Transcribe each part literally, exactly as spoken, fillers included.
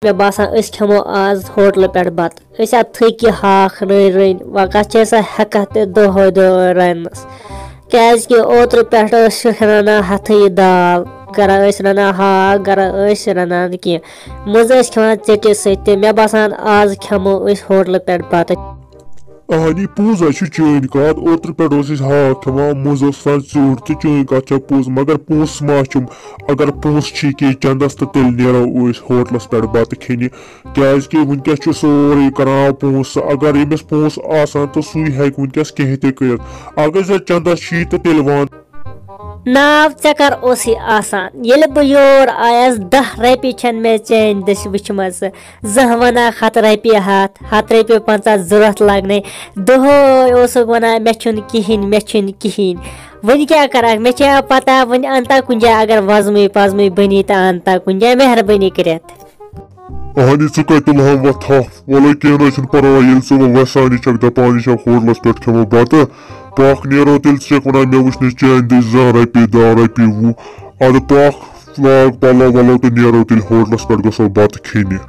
مےٚ باسان، أسۍ کھٮ۪مو آز ہوٹلہٕ پٮ۪ٹھ بَتہٕ۔ أسۍ اَتھ تھٔکۍ یہِ ہاکھ رٔنۍ رٔنۍ، وۄنۍ کَتھ چھِ أسۍ ہٮ۪کَتھ تہِ دۄہَے دۄہَے رَننَس؟ کیٛازِکہِ اوترٕ پٮ۪ٹھ ٲسۍ رَنان ہَتھٕے یہِ دال، گَرا ٲسۍ رَنان ہاکھ، گَرا ٲسۍ رَنان کینٛہہ، مٔنٛزۍ ٲسۍ کھٮ۪وان ژیٚٹِس سۭتۍ تہِ۔ مےٚ باسان، آز کھٮ۪مو أسۍ ہوٹلہٕ پٮ۪ٹھ بَتہٕ۔ اہنی، پوٚز ہا چھُ چٲنۍ کَتھ۔ اوترٕ پٮ۪ٹھ اوس أسۍ ہاکھ کھٮ۪وان، مٔنٛزۍ اوس آسان ژیوٚٹ تہٕ چٲنۍ کَتھ چھےٚ پوٚز، مگر پونٛسہٕ ما چھُم؟ اگر پونٛسہٕ چھی کینٛہہ چَندَس، تہٕ تیٚلہِ نیرو أسۍ ہوٹلَس پٮ۪ٹھ بَتہٕ کھیٚنہِ، کیٛازِکہِ وٕنکیٚس چھُ سورُے کَران پونٛسہٕ۔ اگر ییٚمِس پونٛسہٕ آسان، تہٕ سُے ہیٚکہِ وٕنکیٚس کینٛہہ تہِ کٔرِتھ۔ اگر ژےٚ چَندَس چھی، تہٕ تیٚلہِ وَن۔ ناو ژےٚ کر اوسُے آسان؟ ییٚلہِ بہٕ یور آیس، دَہ رۄپیہِ چھَنہٕ مےٚ چٲنۍ دٔسۍ وٕچھمَژٕ۔ زانٛہہ وَنان ہَتھ رۄپیہِ ہَتھ، ہَتھ رۄپیہِ پنٛژاہ ضوٚرَتھ لَگنے۔ دۄہَے اوسُکھ وَنان، "مےٚ چھُنہٕ کِہیٖنۍ، مےٚ چھُنہٕ کِہیٖنۍ۔" وۄنۍ کیٛاہ کَرَکھ؟ مےٚ چھےٚ پَتہ، وۄنۍ اَنتا کُنہِ جایہِ، اگر وۄزمٕے پَزمٕے بٔنی تہٕ اَنتا کُنہِ جایہِ، مہربٲنی کٔرِتھ۔ اہنی، ژٕ کتہِ تُلہٕ ہا وۄنۍ تھپھ؟ وَلہٕ کینٛہہ نہ حظ چھُنہٕ پرواے، ییٚلہِ ژٕ وۄنۍ وٮ۪ژھان چھکھ، دپان چھکھ ہوٹلس پٮ۪ٹھ کھٮ۪مو بتہٕ، پکھ نیرو تیٚلہِ، ژٕ چھکھ ونان مےٚ وٕچھ نہٕ چانہِ دٔسۍ زانٛہہ رۄپیہِ دَہ رۄپیہِ وُہ۔ ادٕ پکھ، لاگ پلو ولو تہٕ نیرو تیٚلہِ ہوٹلس پٮ۪ٹھ، گژھو بتہٕ کھیٚنہِ۔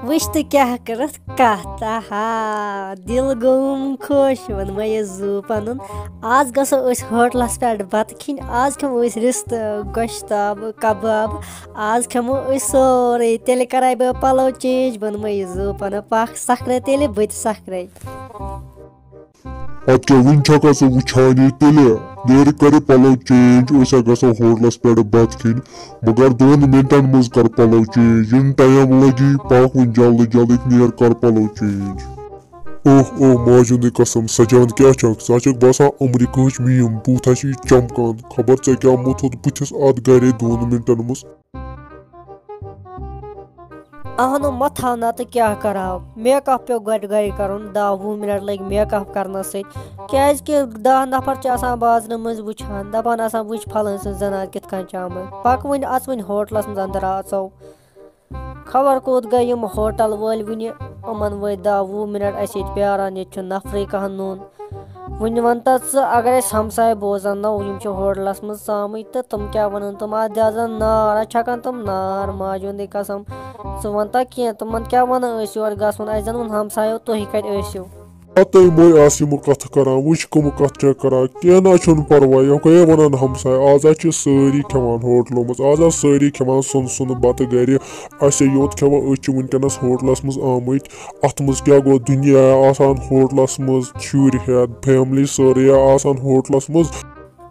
وٕچھ تہٕ کیٛاہ کٔرٕتھ کتھ، آہا، دِل گوٚوُم خۄش، ووٚنمَے یہِ زُو پنُن۔ آز گژھو أسۍ ہوٹلس پٮ۪ٹھ بتہٕ کھیٚنہِ، آز کھٮ۪مو أسۍ رِستہٕ، گۄشتاب، کباب، آز کھٮ۪مو أسۍ سورُے۔ تیٚلہِ کرے بہٕ پلو چینج، بہٕ نِمہٕ یہِ زُو پنہٕ پکھ سکھرے تیٚلہِ، بہٕ تہِ سکھرے۔ ادٕ کیٛاہ، وُنہِ چھکھا ژٕ وُچھان یہِ؟ تیٚلہِ نیرِ کرِ پلو چینج، أسۍ ہا گژھو ہوٹلس پٮ۪ٹھ بتہٕ کھیٚنہِ۔ مگر دۄن منٹن منٛز کر پلو چینج، یُن ٹایم لگی، پکھ وُنہِ جلدی جلدی، نیر کر پلو چینج۔ اوہ اوہ، ماجہِ ہُنٛدُے قسم، سجان کیٛاہ چھکھ؟ ژٕ ہا چھکھ باسان امریکہٕچ میم، بُتھ ہا چھُے چمکان۔ خبر ژےٚ کیٛاہ موٚتھُتھ بُتھِس اتھ گرے دۄن منٹن منٛز۔ اہنُو مۄتھاو نتہٕ کیٛاہ کرہاو؟ میک اپ پیوٚو گۄڈٕ گرِ کرُن، دَہ وُہ منٹ لٔگۍ میک اپ کرنس سۭتۍ۔ کیٛازِ کہِ دَہ نفر چھِ آسان بازرٕ مٔنٛزۍ وٕچھان، دپان آسان، "وٕچھ پھلٲنۍ سٕنٛز زنان کِتھ کٔنۍ چھِ آمٕژ، پکھ وۄنۍ اژ وۄنۍ ہوٹلس منٛز اندر اژو۔" خبر کوٚت گٔے یِم ہوٹل وٲلۍ وُنہِ، یِمن وٲتۍ دَہ وُہ منٹ اَسہِ ییٚتہِ پیاران، ییٚتہِ چھُنہٕ نفرٕے کانٛہہ نوٚن۔ وُنہِ وَن تہٕ ژٕ، اگر اَسہِ ہمساے بوزن نہ، یِم چھِ ہوٹلس منٛز ژامٕتۍ تہٕ تِم کیٛاہ وَنن؟ تِم اَتھ دِژن نار، اَتھ چھَکن تِم نار، ماجہِ ہُنٛدُے قسم۔ ژٕ وَن تہٕ کینٛہہ، تِمن کیٛاہ وَنو أسۍ یورٕ گژھُن؟ اَسہِ زَن ووٚن ہمسایو، تُہۍ کَتہِ ٲسِو؟ پتہٕ تِمے آسہٕ یِم کتھٕ کران، وٕچھ کٕم کتھ چھےٚ کران۔ کینٛہہ نہ چھُنہٕ پرواے، یوکے ونان ہمساے، آز حظ چھِ سٲری کھٮ۪وان ہوٹلو منٛز، آز حظ سٲری کھٮ۪وان سۄن سُنٛد بتہٕ گرِ۔ اسے یوت کھٮ۪وان، أسۍ چھِ وٕنکیٚنس ہوٹلس منٛز آمٕتۍ۔ اتھ منٛز کیٛاہ گوٚو، دُنیا آسان ہوٹلس منٛز، شُرۍ ہٮ۪تھ، فیملی سٲرٕے آسان ہوٹلس منٛز۔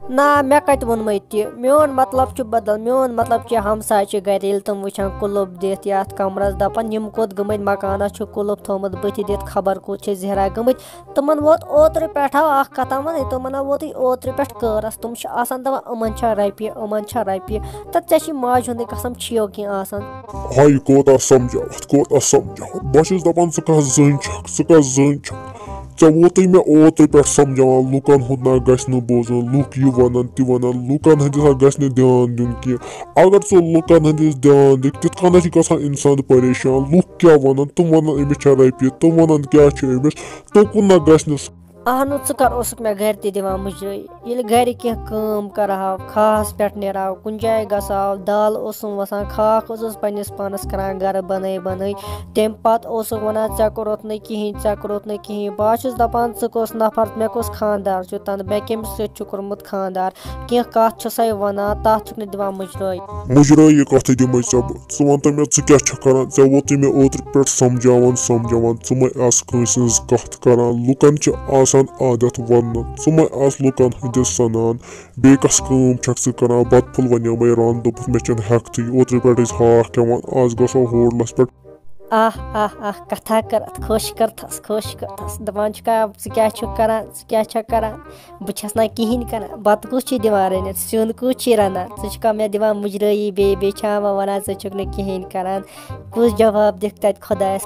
نہ، مےٚ کتہِ ووٚنمَے تہِ؟ میون مطلب چھُ بدل۔ میون مطلب چھُ، ہمساے چھِ گرِ، ییٚلہِ تِم وٕچھان کُلُف دِتھ یتھ کمرس، دپان، "یِم کوٚت گٔمٕتۍ؟ مکانس چھُ کُلُف تھوٚومُت بٕتھِ دِتھ، خبر کوٚت چھِ زہرا گٔمٕتۍ؟" تِمن ووت اوترٕ پٮ۪ٹھ اکھ کتھا ونے، تِمن ہا ووتُے اوترٕ پٮ۪ٹھ کٲرس۔ تِم چھِ آسان دپان، "یِمن چھا رۄپیہِ، یِمن چھا رۄپیہِ؟" تہٕ ژےٚ چھِ ماجہِ ہُنٛدُے قسم، چھِیو کینٛہہ آسان۔ ہاے، کوتاہ سمجھاوتھ، کوتاہ سمجھاوتھ۔ بہٕ چھُس دپان، ژٕ کتھ زٔنۍ چھکھ، ژٕ کتھ زٔنۍ چھکھ؟ ژےٚ ووتُے مےٚ اوترٕ پٮ۪ٹھ سمجھاوان، لُکن ہُنٛد نہ گژھِ نہٕ بوزُن، لُکھ یہِ ونن، تہِ ونن، لُکن ہٕنٛدِس نہ گژھِ نہٕ دیان دیُن کینٛہہ۔ اگر ژٕ لُکن ہٕنٛدِس دیان دِکھ، تِتھ کٔنۍ چھِ گژھان انسان پریشان۔ لُکھ کیٛاہ ونن؟ تِم ونن، "أمِس چھےٚ رۄپیہِ"، تِم ونن، "کیٛاہ چھُ أمِس؟" توکُن نہ گژھِ نہٕ سُہ۔ اہنُو، ژٕ کر اوسُکھ مےٚ گرِ تہِ دِوان مُجرٲیی؟ ییٚلہِ گرِ کینٛہہ کٲم کرہاو، کھاہس پٮ۪ٹھ نیرہاو، کُنہِ جایہِ گژھہاو، دال اوسُم وسان، کھاکھ اوسُس پننِس پانس کران گرٕ بنٲے بنٲے۔ تمہِ پتہٕ اوسُکھ ونان، "ژےٚ کوٚرُتھ نہٕ کِہینۍ، ژےٚ کوٚرُتھ نہٕ کِہینۍ۔" بہٕ حظ چھُس دپان، ژٕ کُس نفر، مےٚ کُس خاندار چھُ، تنہٕ مےٚ کٔمِس سۭتۍ چھُ کوٚرمُت خاندار؟ کینٛہہ کتھ چھُ سۄے ونان، تتھ چھُکھ نہٕ دِوان مُجرٲے۔ مُجرٲے یہِ کتھٕ دِمے ژےٚ بہٕ۔ ژٕ وَن تہٕ مےٚ، ژٕ کیٛاہ چھَکھ کَران؟ ژےٚ ووتُے مےٚ اوترٕ پٮ۪ٹھ سمجھاوان، سمجھاوان۔ ژٕ مَے آس کٲنٛسہِ ہٕنٛز کَتھ کَران۔ لُکَن چھِ آسان عادت وَننُک۔ ژٕ مَے آس لُکَن ہٕنٛدِس سَنان۔ بیٚیہِ کۄس کٲم چھَکھ ژٕ کَران؟ بَتہٕ پھوٚل وَنیومَے رَن، دوٚپُتھ، "مےٚ چھَنہٕ ہٮ۪کتھٕے۔ اوترٕ پٮ۪ٹھ ٲسۍ ہاکھ کھٮ۪وان، آز گژھو ہوٹلَس پٮ۪ٹھ۔" آہ، آہ، آہ، کتھا کٔرتھ خۄش کٔرتھس، خۄش کٔرتھس۔ دپان چھُکھا، ژٕ کیٛاہ چھُکھ کران، ژٕ کیٛاہ چھکھ کران؟ بہٕ چھس نہ کِہینۍ کران۔ بتہٕ کُس چھُے دِوان رٔنِتھ؟ سیُن کُس چھُے رنان؟ ژٕ چھُکھا مےٚ دِوان مُجرٲیی بیٚیہِ، بیٚیہِ چھا وۄنۍ ونان، "ژٕ چھُکھ نہٕ کِہینۍ کران"؟ کُس جواب دِکھ تتہِ خۄدایس؟